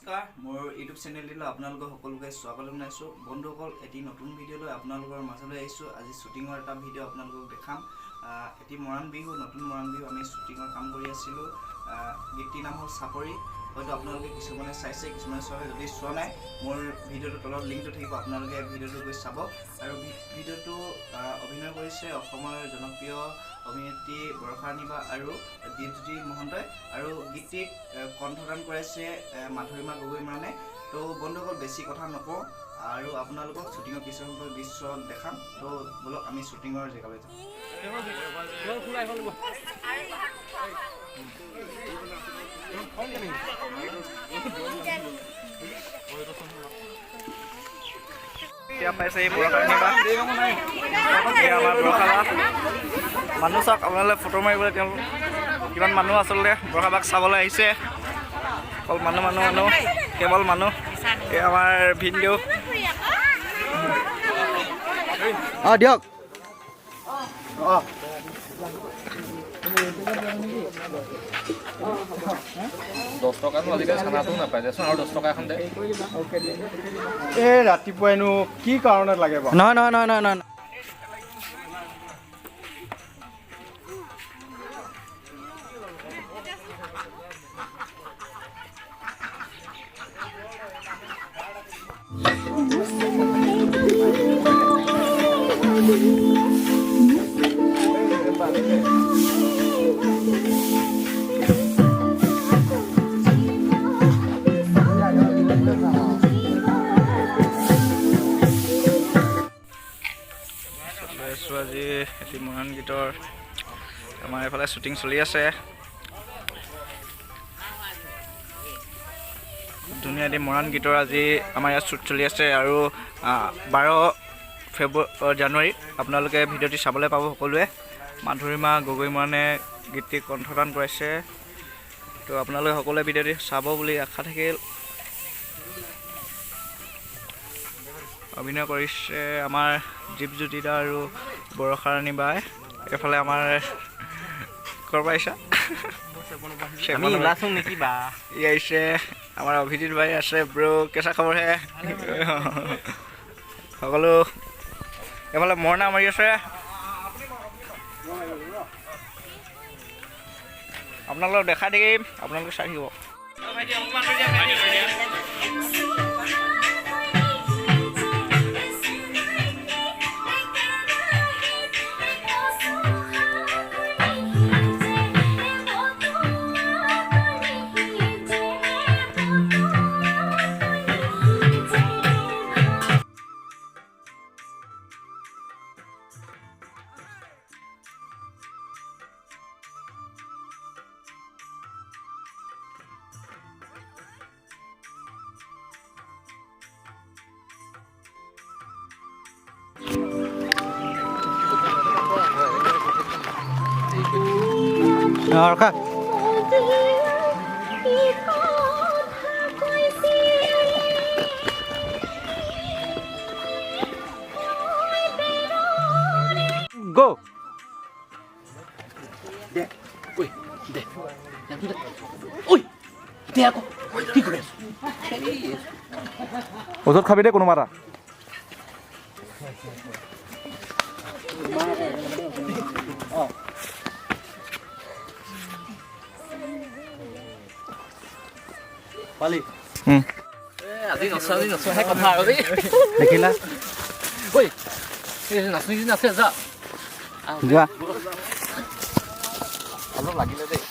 নমস্কাৰ, মোৰ ইউটিউব চেনেলটিলৈ আপোনালোকক সকলোকে স্বাগতম জনাইছোঁ। বন্ধুসকল, এটি নতুন ভিডিঅ' লৈ আপোনালোকৰ মাজলৈ আহিছোঁ। আজি শ্বুটিঙৰ এটা ভিডিঅ' আপোনালোকক দেখাম। এটি মৰাণ বিহু, নতুন মৰাণ বিহু আমি শ্বুটিঙৰ কাম কৰি আছিলোঁ। গীতটিৰ নাম হ'ল চাপৰি। হয়তো আপোনালোকে কিছুমানে চাইছে, কিছুমানে চোৱা নাই। যদি চোৱা নাই, মোৰ ভিডিঅ'টোৰ তলত লিংকটো থাকিব, আপোনালোকে ভিডিঅ'টো গৈ চাব। আৰু ভিডিঅ'টো অভিনয় কৰিছে অসমৰ জনপ্ৰিয় অভিনেত্ৰী বৰষা ৰাণী বা আৰু দীপজ্যোতি মহন্তই, আৰু গীতটিত কণ্ঠদান কৰাইছে মাধুৰিমা গগৈ মৰাণে। তো বন্ধুসকল, বেছি কথা নকওঁ আৰু আপোনালোকক শ্বুটিঙৰ কিছুমান দৃশ্য দেখাম। তো ব'লক, আমি শ্বুটিঙৰ জেগালৈ যাওঁ। এতিয়া পাইছে এই বৰষা ৰাণী বা, এই আমাৰ বৰষা বা। মানুহ চাওক, আপোনালোকে ফটো মাৰিবলৈ তেওঁলোক কিমান মানুহ আচলতে বৰষা বাক চাবলৈ আহিছে। অকল মানুহ, মানুহ, মানুহ, কেৱল মানুহ। এই আমাৰ ভিনদেউ। অঁ, দিয়ক। অঁ। 10 টকানো আজিকালি চানাটোও নাপায় দেচোন, আৰু 10 টকা এখন দে। এই ৰাতিপুৱাইনো কি কাৰণত লাগে বাৰু? নহয় নহয় নহয় নহয় নহয়। লৈ আছোঁ আজি এটি মৰাণ গীতৰ। আমাৰ এইফালে শ্বুটিং চলি আছে। ধুনীয়া এটি মৰাণ গীতৰ আজি আমাৰ ইয়াত শ্বুট চলি আছে আৰু 12 ফেব্ৰুৱাৰী, জানুৱাৰীত আপোনালোকে ভিডিঅ'টি চাবলৈ পাব সকলোৱে। মাধুৰিমা গগৈ মৰাণে গীতটি কণ্ঠদান কৰাইছে। তো আপোনালোকে সকলোৱে ভিডিঅ'টি চাব বুলি আশা থাকিল। অভিনয় কৰিছে আমাৰ দীপজ্যোতি দা আৰু বৰষা ৰাণী বাই। এইফালে আমাৰ ক'ৰ পৰা আহিছা? আমি ওলাইছো নেকি বা? ই আহিছে, আমাৰ অভিজিত ভাই আছে। ব্ৰ, কেঁচা খবৰ হে? সকলো এইফালে মৰণা মাৰি আছে। আপোনালোকক দেখাই থাকিম, আপোনালোকে চাই থাকিব। অঁ, ৰখা। কি কথা কৈছিল? গ' দে, ঐ দে, দে, ঐ দে আকৌ, কি কৰি আছ? ঔষধ খাবি দেই কোনোবা এটা। পালি আজি নচো, আজি নচোহে কথা আৰু দেই। দেখিলা? ঐ, এই নাচনী আছে, যা। যোৱা। অলপ লাগিলে দেই।